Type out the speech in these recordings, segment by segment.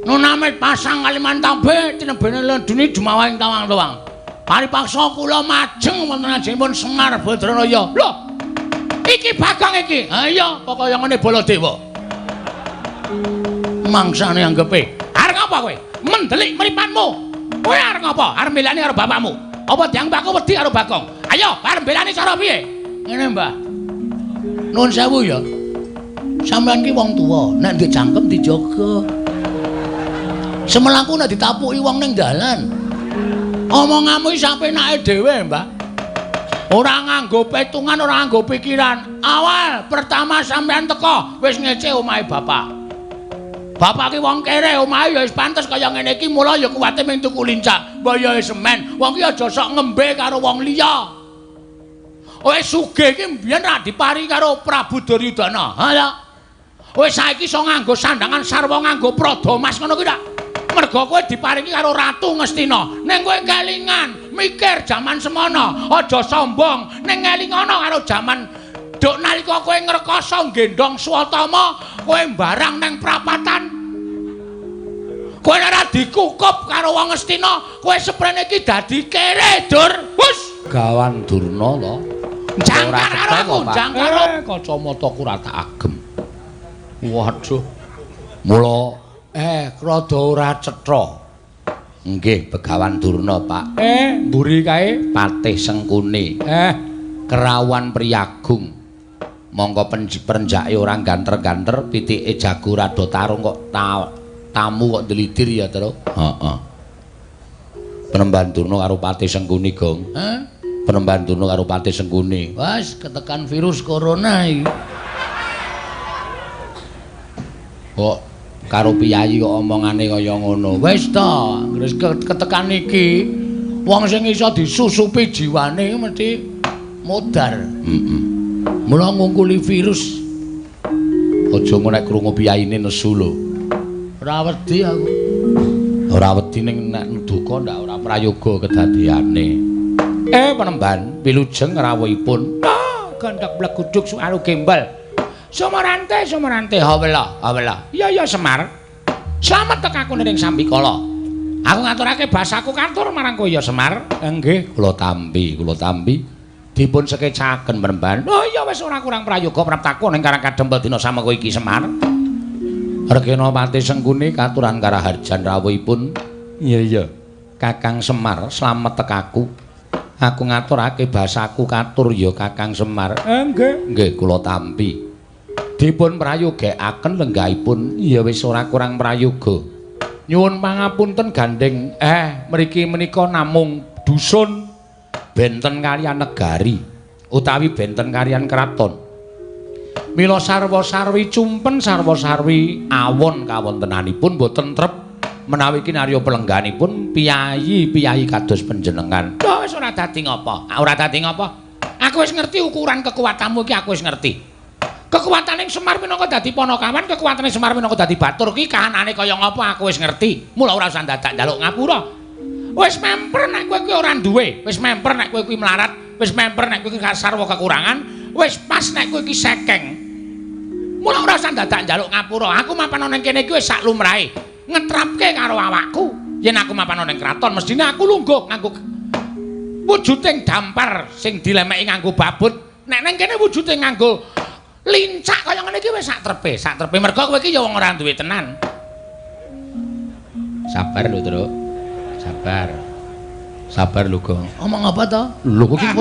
Nunamit pasang Kalimantan be tinebene lenduni dumawahing tawang-tawang. Paripaksa kula majeng wonten ajengipun Semar Badranaya. Lho. Iki Bagong iki. Ha iya, kaya ngene Baladewa. Mangsane anggepe. Arep ngapa kowe? Mendelik mripatmu. Kowe arep ngapa? Arep mbelani karo bapakmu. Apa dianggep aku wedi karo Bagong? Ayo, arep mbelani cara piye? Ngene, Mbah. Nuwun sewu ya. Sampeyan ki wong tuwa, nek ndek jangkem dijaga. Semelaku nek ditapuki wong ning dalan. Omonganmu iki sapenake dhewe, Mbah. Ora nganggo petungan, ora nganggo pikiran. Awal pertama sampeyan teko wis ngece omahe bapak. Bapak ki wong kere, omahe ya wis pantes kaya ngene iki, mula ya kuwate mung tuku lincak. Mbah ya wis semen, wong ki aja sok ngembe karo wong liya. Wis sugih iki mbiyen ra dipari karo Prabu Duryudana. Ha ya. Wis saiki iso nganggo sandangan sarwa nganggo prada mas ngono kuwi ta? Mergo kowe diparingi karo Ratu Ngastina. Ning kowe kelingan, mikir jaman semono, aja sombong. Ning ngelingono karo jaman duk nalika kowe ngrekasa nggendhong Swatama, kowe mbarang ning prapatan. Kowe ora dikukup karo wong Ngastina, kowe seprene iki dadi kere, Dur. Hus! Gawan Durna to. Jangkar karo aku, jangkar. Kacamataku ora tak agem. Waduh. Mula rada ora cetha. Nggih, Begawan Durna, Pak. Mburi kae Patih Sengkuni. Kerawan Priyagung. Mongko perenjake ora ganter-ganter, pitike jago rada tarung kok tamu kok ndlidir ya, Tru. Heeh. Penemban Durna karo Patih Sengkuni, Gong. Hah? Penemban Durna karo Patih Sengkuni. Wes ketekan virus corona iki. Kok karo piyayi kok omongane kaya ngono. Wis ta, wis ketekan iki wong sing iso disusupi jiwane mesti modar. Heeh. Mula ngungkuli virus. Aja ngono nek krungu piyayine nesu lho. Ora wedi aku. Ora wedi ning nek duka ndak ora prayoga kedadeane. Penemban wilujeng rawuhipun. Ah, gondok bleguduk suaru gembel. Sumarante, sumarante, hawela, hawela. Iya, iya Semar. Slamet tekaku ning sambikala. Aku ngaturake basaku katur marang kowe ya Semar. Nggih, kula tampi, kula tampi. Dipun sekecaken Penemban. Oh iya wis ora kurang prayoga praptaku ning Karang Kadempel dina samengko iki Semar. Regena Patih Sengkuni katuran karaharjan rawuhipun. Iya iya. Kakang Semar, slamet tekaku. Aku ngaturake basaku katur ya Kakang Semar. Nggih. Nggih, kula tampi. Dipun prayogekaken lenggahipun. Ya wis ora kurang prayoga. Nyuwun pangapunten gandeng. Mriki menika namung dusun benten kaliyan negari utawi benten kaliyan kraton. Mila sarwa-sarwi cumpen sarwa-sarwi awon kawontenanipun boten trep menawi kinarya pelengganipun piyayi-piyayi kados panjenengan. Lho wis ora dadi ngapa? Ora dadi ngapa? Aku wis ngerti ukuran kekuatanmu iki, aku wis ngerti. Kekuatane Semar minangka dadi panakawan, kekuatane Semar minangka dadi batur ki kahanane kaya ngapa aku wis ngerti. Mula ora usah dadak njaluk ngapura. Wis memper nek kowe kuwi ora duwe, wis memper nek kowe kuwi melarat, wis memper nek kowe kuwi sarwa kekurangan, wis pas nek kowe iki sekeng. Mula ora usah dadak njaluk ngapura. Aku mapan ning kene iki wis sak lumrahe. Ngetrapke karo awakku. Yen aku mapan ning kraton mestine aku lungguh nganggo wujuding dampar sing dilemeki nganggo babut. Nek ning kene wujude nganggo lincak kaya ngene iki wis sak trepe, sak trepe mergo kowe iki ya wong ora duwe tenan. Sabar lho, Truk. Sabar. Sabar lho, Gong. Omong apa to? Lho kowe iki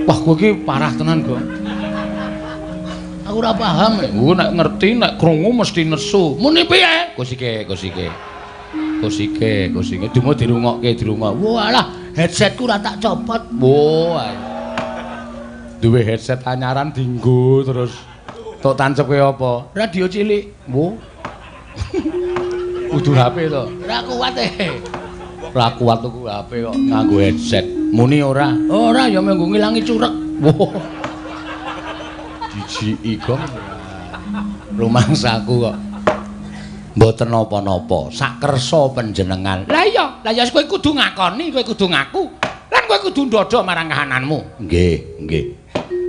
wah, kowe iki parah tenan, Gong. Aku ora paham. Kowe nek ngerti nek krungu mesti nesu. Muni piye? Kusike, kusike. Kusike, kusike. Dumo dirungokke, dirungok. Walah, headsetku ora tak copot. Wah. Duwe headset anyaran dinggo terus. Tok tancepke apa? Radio cilik. Wo. Kudu HP to. Ora kuat e. Ora kuat tuku HP kok nganggo headset. Muni ora? Ora ya mung ngilangi curek. Wo. Dijiki kok. Rumangsaku kok. Mboten napa-napa, sakersa panjenengan. Lah iya, lah ya kowe kudu ngakoni, kowe kudu ngaku. Lan kowe kudu ndodho marang kahananmu. Nggih, nggih.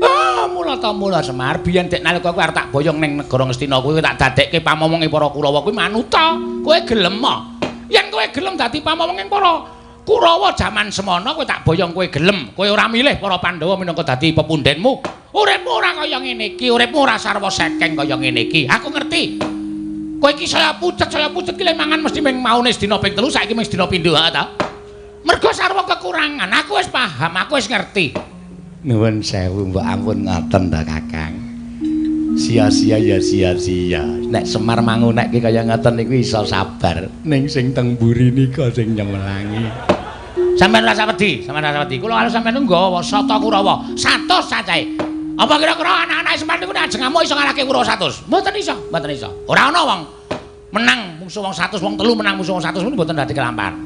Ah, mula Mula ta mula Semar, biyen dek nalika kowe arep tak boyong ning negara Ngastina kuwi tak dadekke pamomonge para Kurawa kuwi manuta. Kowe gelem a? Yen kowe gelem dadi pamomonge para Kurawa jaman semono kowe tak boyong kowe gelem. Kowe ora milih para Pandhawa minangka dadi pepundenmu. Uripmu ora kaya ngene iki, uripmu ora sarwa sekeng kaya ngene iki. Aku ngerti. Kowe iki saya pucet ki le mangan mesti ming maune sedina ping 3, saiki ming sedina pindho ha ta. Mergo sarwa kekurangan, aku wis paham, aku wis ngerti. Nuwun sewu mbok ampun ngoten ta Kakang. Sia-sia ya sia-sia. Nek Semar mangunekke kaya ngoten niku iso sabar. Ning sing teng mburi nika sing nyemelangi. Sampeyan ora wedi, sampeyan ora wedi. Kula karo sampeyan nggawa sata Kurawa 100 cacahe. Apa kira-kira anak-anak Semar niku nek ajeng ngamuk iso ngalahke Kurawa 100? Mboten iso, mboten iso. Ora ana wong menang mungsuh wong 100, wong telu menang musuh wong 100 niku mboten dadi kelampahan.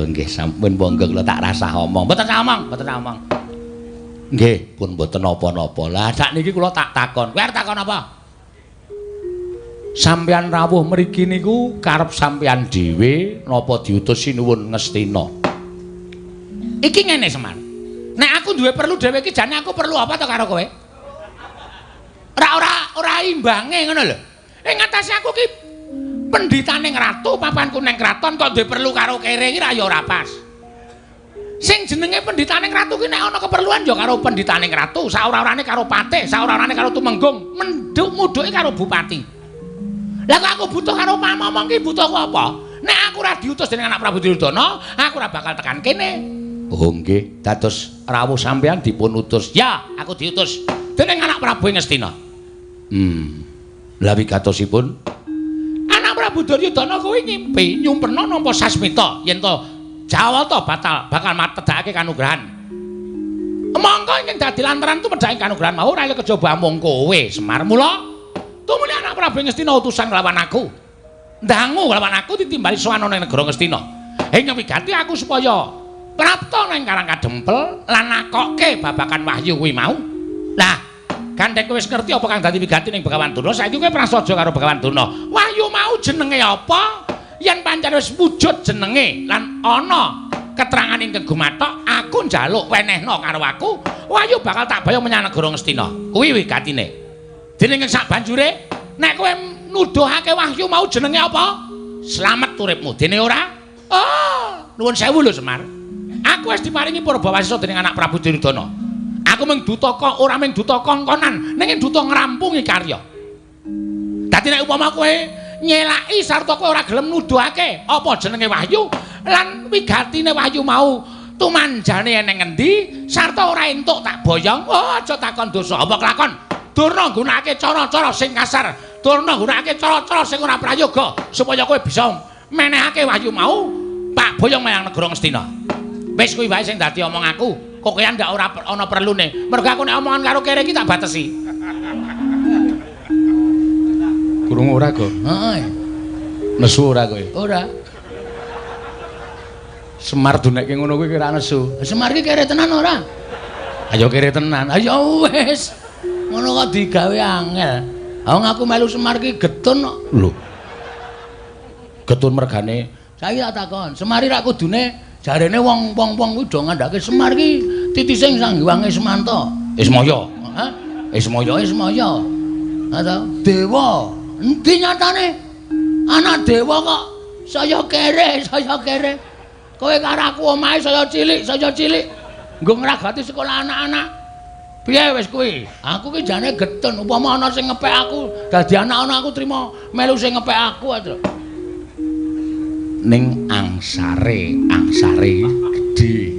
Nggih sampun monggo kula tak rasah omong. Mboten sah omong, mboten sah omong. Nggih, pun mboten napa-napa. Lah sakniki kula tak takon. Kowe arep takon apa? Sampeyan rawuh mriki niku karep sampeyan dhewe napa diutus Sinuwun Ngastina? Iki ngene Semar. Nek aku duwe perlu dhewe iki jane aku perlu apa to karo kowe? Ora imbange ngono lho. Ing ngatasé aku ki pendhitaning ratu, papanku ning kraton kok duwe perlu karo kere iki ra ya ora pas. Sing jenenge pendhitaning ratu ki nek ana keperluan ya karo pendhitaning ratu, saora-orane karo patih, saora-orane karo tumenggung, menduk mudhuke karo bupati. Lah kok aku butuh karo pamomong ki butuhku apa? Nek aku ora diutus dening anak Prabu Duryudana, aku ora bakal tekan kene. Oh nggih, dados rawuh sampeyan dipun utus. Ya, aku diutus dening anak Prabu Ngastina. Lah wigatosipun anak Prabu Duryudana kuwi ngimpi nyumpena nampa sasmita yen to Jawata batal bakal matedhake kanugrahan. Mongko ingkang dadi lantaran tumedhake kanugrahan mau ora kejaba amung kowe Semar. Mula tumuli anak Prabu Ngastina utusan nglawan aku. Ndangu nglawan aku ditimbali sowan ana ning negara Ngastina. Ing wigati aku supaya prapta nang Karang Kadempel lan nakokke babakan wahyu kuwi mau. Lah, gandeng kowe wis ngerti apa kang dadi wigati ning Begawan Durna, saiki kowe prasaja karo Begawan Durna. Wahyu mau jenenge apa? Yen pancen wis wujud jenenge lan ana keterangan ingkang gumathok, aku njaluk wenehna karo aku, wahyu bakal tak bayang menyang negara Ngastina. Kuwi wigatine. Dening sak banjure, nek kowe nuduhake wahyu mau jenenge apa? Slamet uripmu. Dene ora? Oh, nuwun sewu lho Semar. Aku wis diparingi purbawasisa dening anak Prabu Duryudana. Aku mung duta kok ora mung duta kongkonan, ning duta ngrampungi karya. Dadi nek upama kowe nyelaki sarta kowe ora gelem nuduhake apa jenenge wahyu lan wigatine wahyu mau tumanjane eneng endi sarta ora entuk tak boyong, oh aja takon dosa apa kelakon. Durna nggunakake cara-cara sing kasar, durna nggunakake cara-cara sing ora prayoga supaya kowe bisa menehake wahyu mau tak boyong menyang negara Ngastina. Wis kuwi wae sing dadi omong aku. Kok kowe ndak ora ana perlune. Mergo aku nek omongan karo kere iki tak batesi. Krungu ora, Go? Heeh. Nesu ora kowe? Ora. Semar dunekke ngono kuwi kira nesu. Semar iki kere tenan ora? Ayo kere tenan. Ayo wis. Ngono kok digawe angel. Wong aku melu Semar iki getun kok. Lho. Getun mergane. Saiki tak takon, Semar iki rak kudune jarene wong-wong kuwi do ngandhake Semar iki titise Sang Hyang Ismanta. Ismaya. Hah? Ismaya. Ismaya. Ha ta? Dewa. Endi nyatane? Anak dewa kok saya kere, saya kere. Kowe karo aku omahe saya cilik, saya cilik. Nggo ngragati sekolah anak-anak. Piye wis kuwi? Aku ki jane getun, upama ana sing ngepek aku, dadi anak-anak aku trima melu sing ngepek aku aja. Ning angsare, angsare gedhe.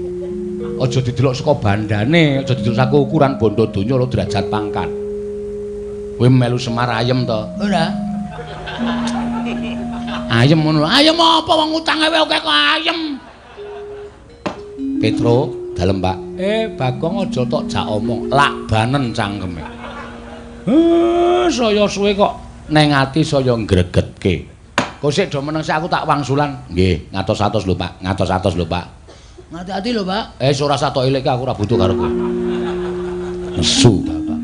Aja didelok saka bandane, aja didelok saka ukuran bondo donya lho derajat pangkat. Kowe melu Semar ayem to? Ora. Ayem ngono. Ayem apa wong utange wae akeh kok ayem. Petro, dalem Pak. Bagong aja tok jak omong, lak banen cangkeme. Saya suwe kok neng ati saya ngregetke. Kok sik do meneng sik aku tak wangsulan. Nggih, ngatos-atos lho Pak, ngatos-atos lho Pak. Ngati-ati lho Pak. Ora satok ilik aku ora butuh karo kowe. Nesu bapak.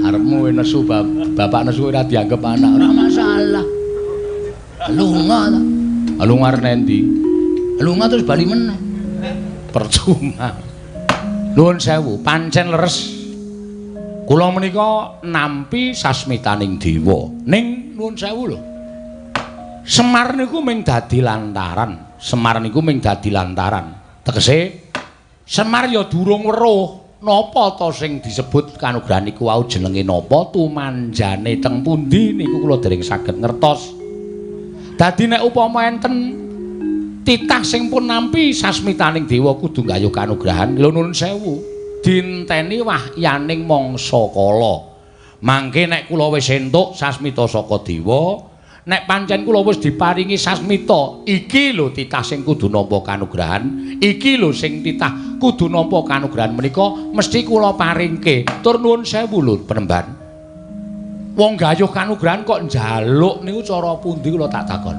Arepmu nesu bapak nesu ora dianggep anak. Ora masalah. Lunga ta. Lunga arep endi? Lunga terus bali meneh. Percuma. Nuwun sewu, pancen leres. Kula menika nampi sasmitaning dewa. Ning nuwun sewu lho. Semar niku ming dadi lantaran. Semar niku ming dadi lantaran. Tegese Semar ya durung weruh napa ta sing disebut kanugrahan niku wau jenenge napa, tumanjane teng pundi niku kula dereng saged ngertos. Dadi nek upama enten titah sing pun nampi sasmitaning dewa kudu nggayuh kanugrahan, lho nuwun sewu, dinteni wahyaning mangsa kala. Mangke nek kula wis entuk sasmita saka dewa, nek pancen kula wis diparingi sasmita, iki lho titah sing kudu nampa kanugrahan, iki lho sing titah kudu nampa kanugrahan menika mesti kula paringke. Tur nuwun sewu lho penemban. Wong gayuh kanugrahan kok njaluk niku cara pundi kula tak takon.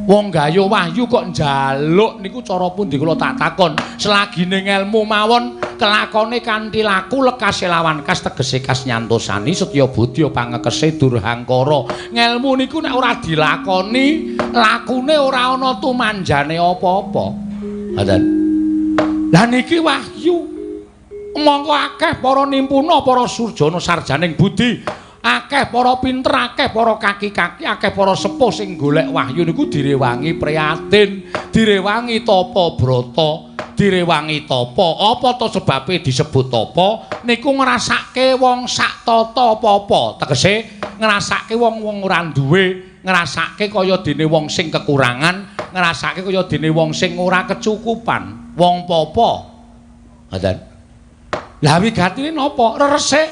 Wong gayuh wahyu kok njaluk niku cara pundi kula tak takon. Selagine ngelmu mawon kelakone kanthi laku lekase lawan kas tegese kas nyantosani setya budya pangekese durhangkara. Ngelmu niku nek ora dilakoni, lakune ora ana tumanjane apa-apa. Ngoten. Lah niki wahyu. Mongko akeh para nimpuna, para surjana sarjaning budi, akeh para pinter, akeh para kaki-kaki, akeh para sepuh sing golek wahyu niku direwangi prihatin, direwangi tapa brata, direwangi tapa. Apa to sebabe disebut tapa? Niku ngrasake wong sak tata apa-apa. Tegese ngrasake wong-wong ora duwe, ngrasake kaya dene wong sing kekurangan, ngrasake kaya dene wong sing ora kecukupan, wong papa. Ngoten. Lah wigatine napa? Reresik.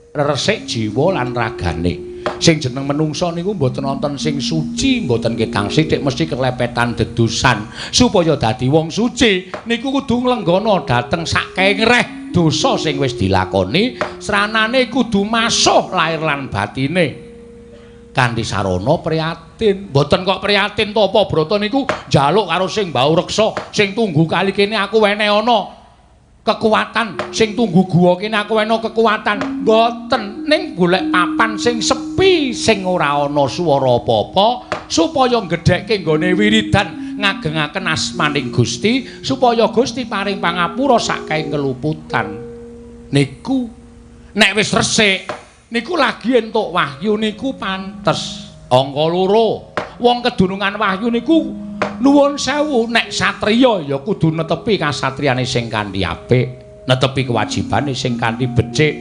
Reresik jiwa lan ragane. Sing jeneng menungsa niku mboten wonten sing suci, mboten ketang sithik mesti kelepetan dedusan. Supaya dadi wong suci niku kudu nglenggana dhateng sakengreh dosa sing wis dilakoni, sranane kudu masuh lair lan batine. Kanthi sarana prihatin. Mboten kok prihatin tapa brata niku njaluk karo sing mbau reksa, sing tunggu kali kene aku wene ana kekuatan, sing tunggu guwa kene aku wena kekuatan. Mboten, ning golek papan sing sepi, sing ora ana swara apa-apa, supaya nggedhekke nggone wiridan ngagengaken asmaning Gusti, supaya Gusti paring pangapura saking keluputan. Niku nek wis resik niku lagi entuk wahyu niku pantes. Angka loro, wong kedunungan wahyu niku nuwun sewu, nek satriya ya kudu netepi kasatriyane sing kanthi apik, netepi kewajibane sing kanthi becik.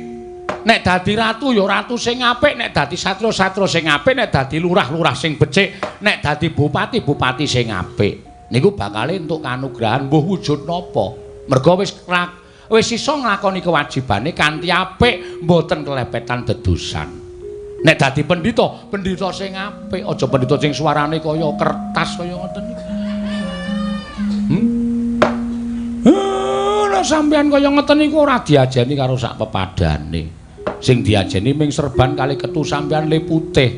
Nek dadi ratu ya ratu sing apik, nek dadi satriya satriya sing apik, nek dadi lurah lurah sing becik, nek dadi bupati bupati sing apik. Niku bakale entuk kanugrahan mbuh wujud napa. Merga wis iso nglakoni kewajibane kanthi apik, mboten kelepetan dedusan. Nek dadi pendhita, pendhita sing apik, aja pendhita sing suarane kaya kertas kaya ngoten niku. Lah sampean kaya ngoten niku ora diajeni karo sak pepadane. Sing diajeni ming serban kali ketu sampean le putih.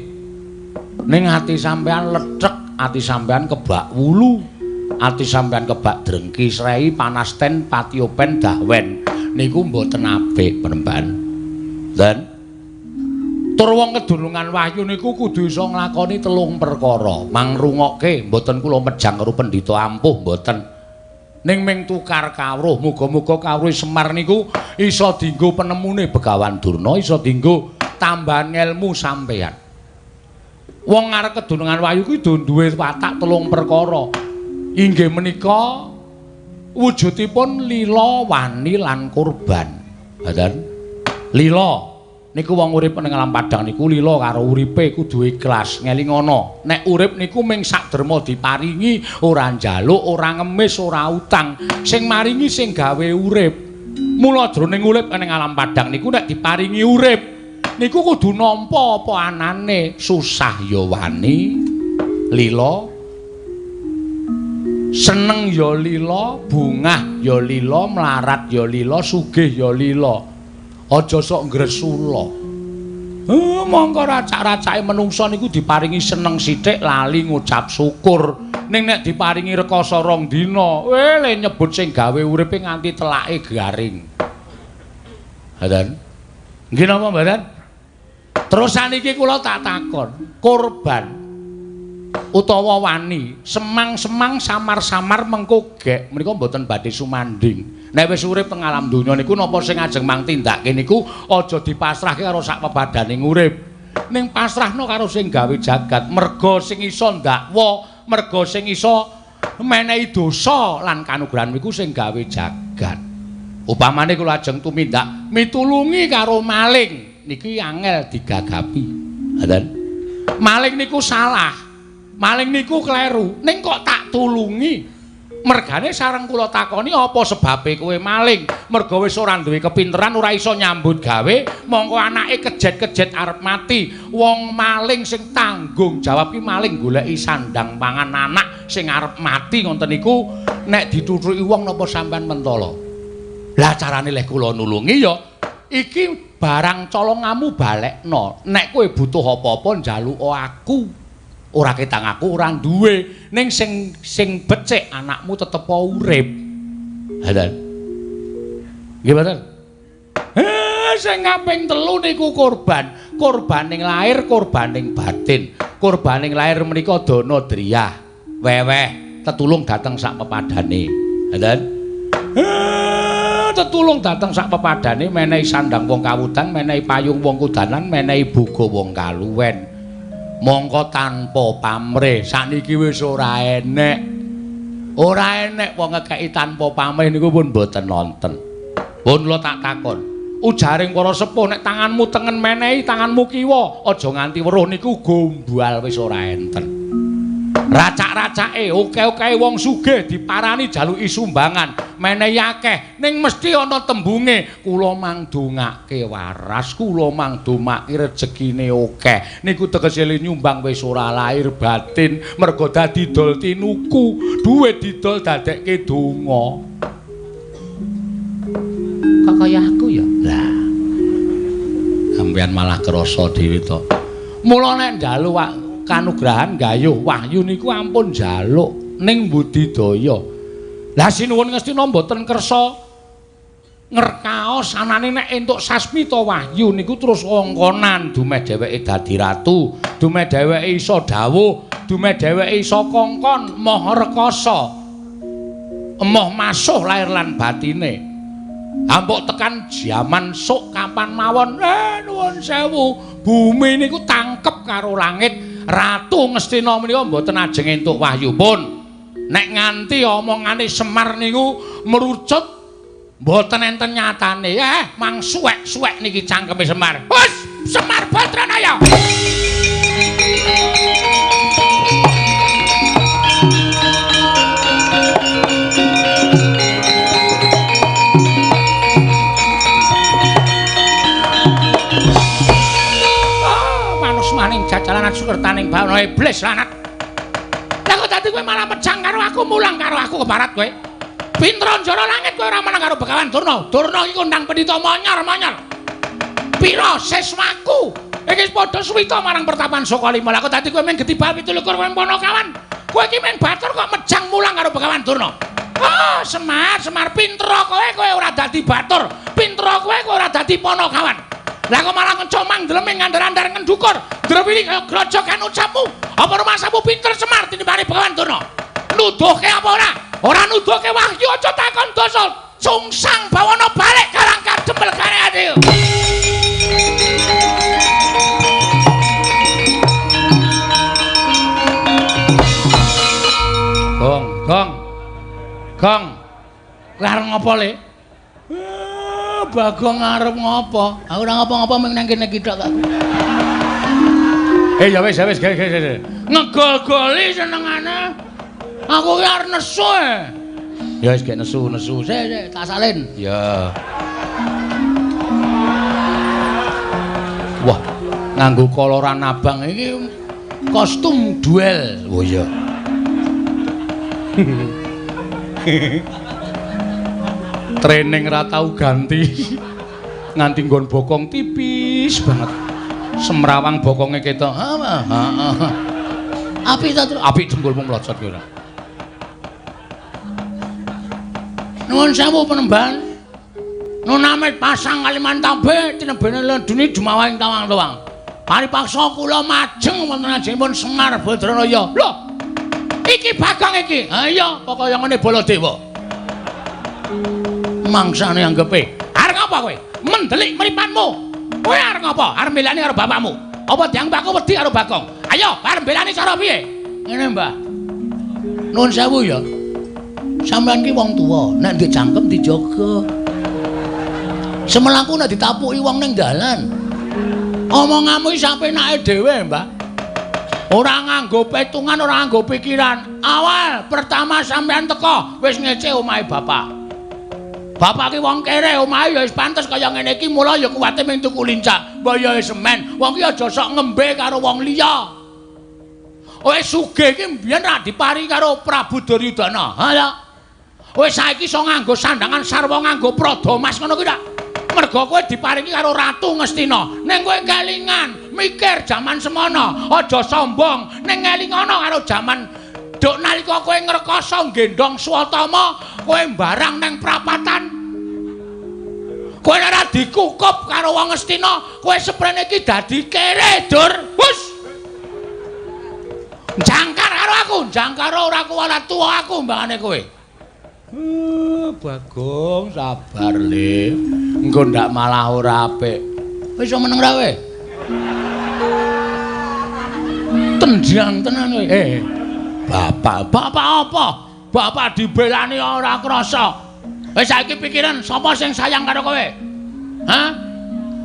Ning ati sampean lethek, ati sampean kebak wulu, ati sampean kebak drengki srei panasten patiopen dahwen. Niku mboten apik penemban. Dan tur wong kedunungan wahyu niku kudu iso nglakoni telung perkara. Mangrungokke mboten kula mejang karo pendhita ampuh mboten. Ning ming tukar kawruh, muga-muga kawruh Semar niku iso dienggo penemune Begawan Durna, iso dienggo tambahan ngelmu sampeyan. Wong arep kedunungan wahyu kuwi duwe watak telung perkara. Inggih menika wujudipun lila, wani lan kurban. Ngoten. Lila niku wong urip ning alam padhang niku lila karo uripe kudu ikhlas, ngelingono. Nek urip niku ming sak derma diparingi, ora njaluk, ora ngemis, ora utang. Sing maringi sing gawe urip. Mula jroning urip ning alam padhang niku nek diparingi urip niku kudu nampa apa anane, susah ya wani, lila, seneng ya lila, bungah ya lila, mlarat ya lila, sugih ya lila. Aja sok ngresula. Mongko racak-racake menungsa niku diparingi seneng sithik lali ngucap syukur. Ning nek diparingi rekoso rong dina, le nyebut sing gawe uripe nganti telake garing. Ngoten. Nggih napa mboten? Terus saniki kula tak takon, korban utawa wani, semang-semang samar-samar mengko gek menika mboten badhe sumanding. Nek wis urip teng alam donya niku napa sing ajeng mang tindake niku aja dipasrahke karo sak pepadaning urip. Ning pasrahno karo sing gawe jagat, merga sing iso ndakwa, merga sing iso menehi dosa lan kanugrahan niku sing gawe jagat. Upamane kula ajeng tumindak mitulungi karo maling niki angel digagapi. Ngoten. Maling niku salah. Maling niku kleru. Ning kok tak tulungi? Mergane sareng kula takoni apa sebabe kowe maling? Merga wis ora duwe kepinteran, ora iso nyambut gawe, mongko anake kejet-kejet arep mati. Wong maling sing tanggung jawab ki maling goleki sandang pangan anak sing arep mati ngoten niku nek dituthuki wong napa sampean mentala? Lah carane leh kula nulungi ya iki barang colongamu balekno. Nek kowe butuh apa-apa njaluka aku. Ora ketang aku ora duwe, ning sing sing becik anakmu tetep urip. Ngoten. Nggih mboten? Sing kaping telu niku korban. Korbaning lahir, korbaning batin. Korbaning lahir menika dana driyah, weweh, tetulung dateng sak pepadane. Ngoten. Tetulung dateng sak pepadane, menehi sandang wong kawudan, menehi payung wong kudanan, menehi boga wong kaluwen. Mongko tanpa pamrih sakniki wis ora enek. Ora enek wong ngekeki tanpa pamrih niku pun mboten nonten. Pun kula tak takon. Ujaring para sepuh nek tanganmu tengen menehi tanganmu kiwa, aja nganti weruh niku gombal wis ora enten. Racak-racake oke-oke wong sugih diparani jaluki sumbangan, menehi akeh, ning mesti ana tembunge kula mangdongake waras, kula mangdomake rejekine akeh. Niku tegese nyumbang wis ora lahir batin, merga dadi dol tinuku, duit didol dadekke donga. Kok kaya aku ya? Lah. Sampeyan malah krasa dhewe to. Mula nek njaluk kanugrahan gayuh wahyu niku ampun njaluk ning budidaya. Lah sinuwun Ngastina mboten kersa ngerkaos anane nek entuk sasmita wahyu niku terus ongkonan dumeh dheweke dadi ratu, dumeh dheweke iso dawuh, dumeh dheweke iso kongkon maha rekasa. Emoh masuh lahir lan batine. Ampuk tekan jaman sok kapan mawon, nuwun sewu, bumi niku tangkep karo langit. Ratu Ngastina menika mboten ajeng entuk wahyu pun. Nek nganti omongane Semar niku merucut mboten enten nyatane. Mang suwek-suwek niki cangkeme Semar. Hus, Semar Badranaya. Jalanan sukertaning bawana iblis lanat. Lah kok dadi kowe malah mejang karo aku, mulang karo aku kebarat kowe. Pinter njara langit kowe ora menang karo Begawan Durna. Durna iki kondang pendhita monyor-monyor. Pira siswaku iki padha suwita marang pertapan Sokalima. Lah kok dadi kowe mung getibal 27 kowe Panakawan. Kowe iki mung batur kok mejang mulang karo Begawan Durna. Oh, Semar, Semar pinter kowe, kowe ora dadi batur. Pinter kowe, kowe ora dadi Panakawan. Lah kok malah ngecomang ndleming ngandar-andar ngendukur. Drewili kaya grojokan ucapmu. Apa rumasamu pinter Semar tinimbane Begawan Durna? Nuduhke apa ora? Ora nuduhke wahyu aja takon dosa. Sungsang bawana balik karang kadempel kare ati. Gong, gong. Gong. Kowe arep ngopo le? Bagong arep ngopo? Aku ora ngopo-ngopo mung nang kene iki tok kok. Ya wis, ya wis, ge. Ngegol-goli senengane. Aku ki arep nesu. Ya wis gek nesu-nesu. Sik, sik, tak salin. Ya. Wah, nganggo koloran abang iki kostum duel. Oh iya. Training ra tau ganti. Nganti nggon bokong tipis banget. Semrawang bokonge ketok. Heeh. Apik ta, Tru? Apik dengkulmu mlocot ki ora. Nuwun sewu penemban. Nunamit pasang Kalimantan tinebene ledune dumawahing tawang-tawang. Paripaksa kula majeng wonten ajengipun Semar Badranaya. Lho. Iki Bagong iki. Ha iya, kaya ngene Baladewa. Mangsane anggepe. Arep ngapa kowe? Mendelik mripanmu. Kowe arep ngapa? Arep mbelani karo bapakmu. Apa dianggep aku wedi karo Bagong? Ayo, arep mbelani cara piye? Ngene, Mbah. Nuwun sewu ya. Sampeyan ki wong tuwa, nek ndek cangkem dijaga. Semelaku nek ditapuki wong ning dalan. Omonganmu iki sapenake dhewe, Mbah. Ora nganggo petungan, ora nganggo pikiran. Awal pertama sampeyan teko wis ngece omahe bapak. Bapak ki wong kere, omahe ya wis pantes kaya ngene iki, mula ya kuwate mung tuku lincak. Mbah ya semen. Wong ki aja sok ngembe karo wong liya. Wis sugih iki mbiyen ra dipari karo Prabu Duryudana. Ha ya. Wis saiki iso nganggo sandangan sarwa nganggo prada mas ngono kuwi ta. Mergo kowe diparingi karo Ratu Ngastina. Ning kowe kelingan, mikir jaman semono, aja sombong. Ning ngelingono karo jaman duk nalika kowe ngrekoso nggendhong Swatama, kowe mbarang ning prapatan. Kowe ora dikukup karo wong Ngastina, kowe seprene iki dadi kere, Dur. Hus. Jangkar karo aku, jangkar ora kuwalat tuwa aku mbangane kowe. Bagong sabar le. Engko ndak malah ora apik. Wis iso meneng ra kowe? Tendang tenan kowe. Bapak, bapak apa? Bapak dibelani ora krasa. Wis saiki pikiran sapa sing sayang karo kowe? Hah?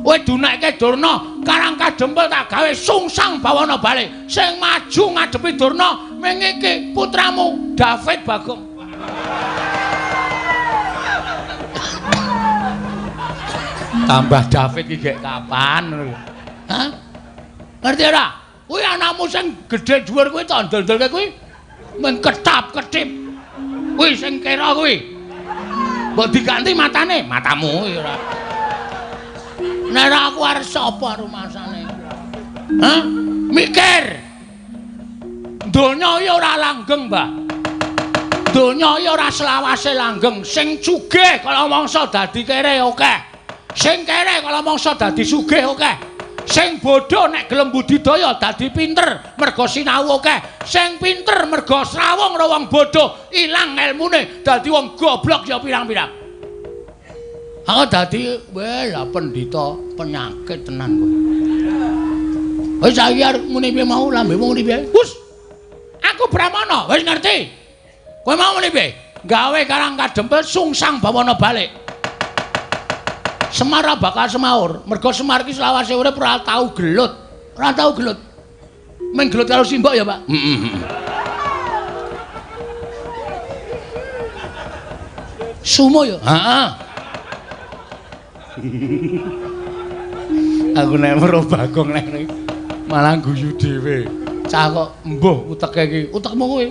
Kowe dunekke Durna, Karang Kadempel tak gawe sungsang bawana balik. Sing maju ngadepi Durna ming iki putramu David Bagong. Tambah David iki gek kapan ngono lho. Hah? Ngerti ora? Kuwi anakmu sing gedhe dhuwur kuwi tak ndel-ndelke kuwi mung ketap-ketip. Kuwi sing kira kuwi. Mbok diganti matane, matamu kuwi ora. Nek ora aku arep sapa rumasane? Hah? Mikir. Donya iki ora langgeng, Mbah. Donya iki ora selawase langgeng. Sing sugih kala mangsa dadi kere akeh. Sing kere kala mangsa dadi sugih akeh. Sing bodho nek gelem budidaya dadi pinter merga sinau akeh. Sing pinter merga srawung karo wong bodho ilang elmune dadi wong goblok ya pirang-pirang. Aku dadi weh lah pendhita penyakit tenan kowe. Wis saiki arep muni piye mau lambemu muni piye? Hus. Aku Brahmana, wis ngerti. Kowe mau muni piye? Gawe Karang Kadempel sungsang bawana balik. Semar bakal semaur, mergo Semar iki selawase urip ora tau gelut. Ora tau gelut. Mung gelut karo simbok ya, Pak. Heeh. Sumo ya? Heeh. Aku nek weruh Bagong nek malah guyu dhewe. Cah kok mbuh uteke iki. Utekmu kuwi.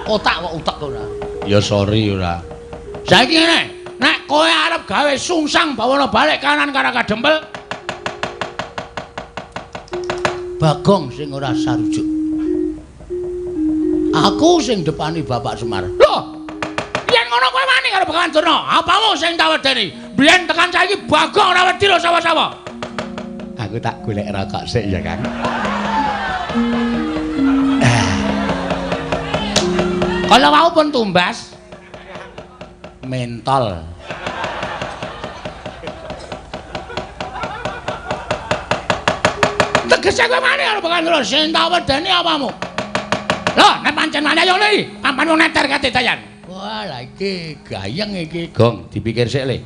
Otak kok utek ora. Ya sorry ora. Saiki ngene. Nek kowe arep gawe sungsang bawana balik kanan Karang Kadempel, Bagong sing ora sarujuk. Aku sing depani Bapak Semar. Lho, yen ngono kowe wani karo Begawan Durna, apamu sing tak wedeni? Biyen tekan saiki Bagong ora wedi lho sapa-sapa. Aku tak golek rokok sik ya, Kang. Kala wau pun tumbas mentol. Tegese kowe wani karo Begawan Durna, sing tak wedeni apamu? Lho, nek pancen wani ayo le, pampan wong neter kate dayan. Wah, lha iki gayeng iki, Gong, dipikir sik le.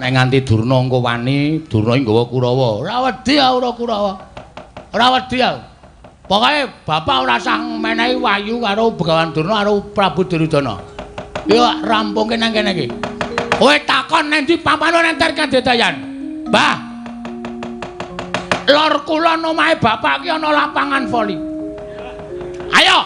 Nek nganti Durna engko wani, Durna iki nggawa Kurawa. Ora wedi aku ora Kurawa. Ora wedi aku. Pokoke bapak ora usah menehi wahyu karo Begawan Durna karo Prabu Duryudana. Yo rampungke nang kene iki. Kowe takon nang ndi papan nenter kadedayan. Mbah. Lor kulon omahe bapak ki ana lapangan voli. Ayo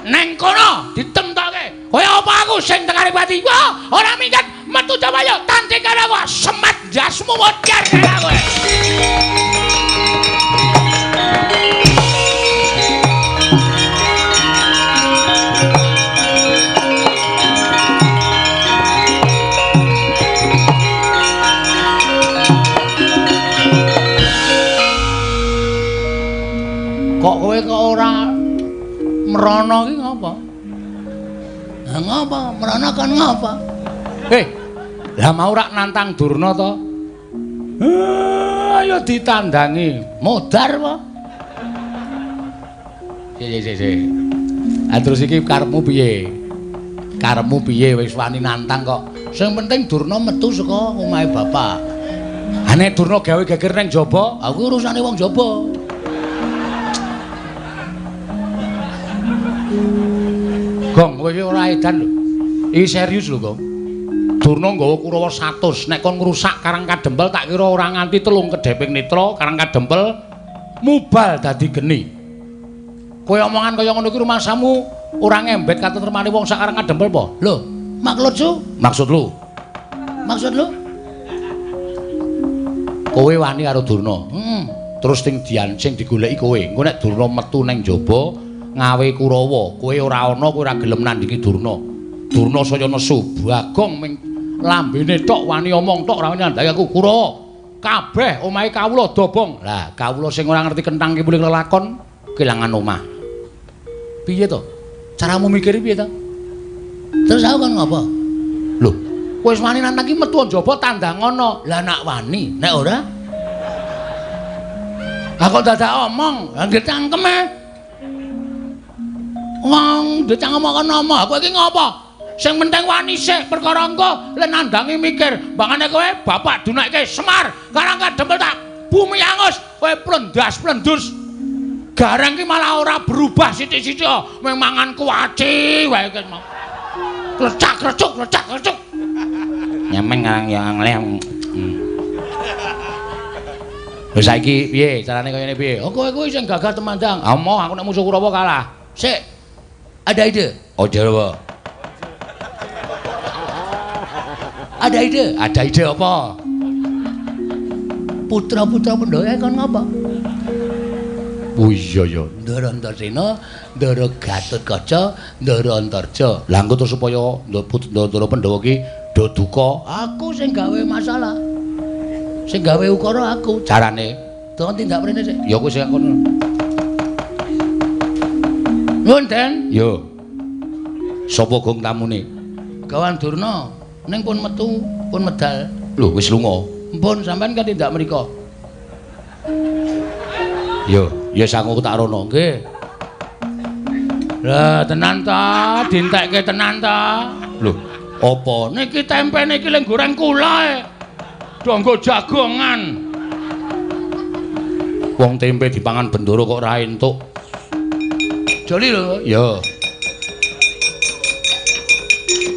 neng kono ditemtoke. Kowe apa aku sing tekane pati? Wah, ora minggat metu jawayo tanding karo aku semat jasmu modar karo kowe. Kok kowe kok ora mrono iki ngapa? Lah ngapa? Mrana kon ngapa? Lah mau rak nantang Durna to? Ayo ditandangi. Modar apa? Sik. Ah terus iki karepmu piye? Karepmu piye wis wani nantang kok. Sing penting Durna metu saka omahe bapak. Ha nek Durna gawe geger ning jaba, aku urusane wong jaba. Gong, kowe iki ora edan lho. Iki serius lho, Gong. Durna nggawa Kurawa 100, nek kon ngrusak Karang Kadempel tak kira ora nganti 3 kedheping netra Karang Kadempel mubal dadi geni. Kowe omongan kaya ngono iki rumasamu ora ngembet katentremane wong sak Karang Kadempel apa? Lho, maksud lu? Maksud lu? Maksud lu? Kowe wani karo Durna. Heeh. Terus sing diancing digoleki kowe. Engko nek Durna metu ning jaba ngawe Kurawa, kowe ora ana, kowe ora gelem nandingi Durna. Durna saya nesu, Bagong ming lambene tok wani omong tok ora wani nandhangi aku Kurawa. Kabeh omahe kawula dobong. Lah, kawula sing ora ngerti kenthang kipuling lelakon kelangan omah. Piye to? Caramu mikir piye to? Terus aku kon ngopo? Lho, kowe wis wani nantang ki metu njaba tandangono. Lah nak wani, nek ora? Lah kok dadak omong, lah nggih cangkeme. Wong dicangkem kok ngomong, kowe iki ngopo? Sing penting wani sik perkara engko le nandangi mikir. Mbangane kowe bapak dunekke Semar, Karang Kadempel tak bumi angus, kowe plendas-plendus. Gareng ki malah ora berubah sithik-sithik, mung mangan kuaci wae ki mau. Klecak-klecuk, klecak-klecuk. Nyemeng ngarang ya ngleh. Wis saiki piye carane kaya ngene piye? Oh kowe kuwi sing gagah temandang. Ah moh aku nek musuh Kurawa kalah. Sik. Ada ide? Oh apa? Ada ide? Ada ide apa? Putra-putra Pandhawa kon ngapa? Oh iya ya, Ndara Antasena, Ndara Gatotkaca, Ndara Antarja. Lah engko terus supaya Ndara Pandhawa ki do duka, aku sing gawe masalah. Sing gawe ukara aku. Carane tolong tindak mrene sik. Ya kowe sing kono. Nuwun, Den. Yo. Sapa gong tamune? Gawan Durna. Ning pun metu, pun medal. Lho, wis lunga. Mpun sampean kan tindak mriko. Yo, ya sangu tak rono. Nggih. Lah tenan ta, dientekke tenan ta. Lho, apa niki tempe niki leng goreng kula e. Donggo jagongan. Wong tempe dipangan bendoro kok ora entuk. Joli lho. Ya.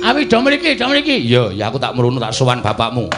Awi do mriki, do mriki. Ya, ya aku tak mrono tak sowan bapakmu.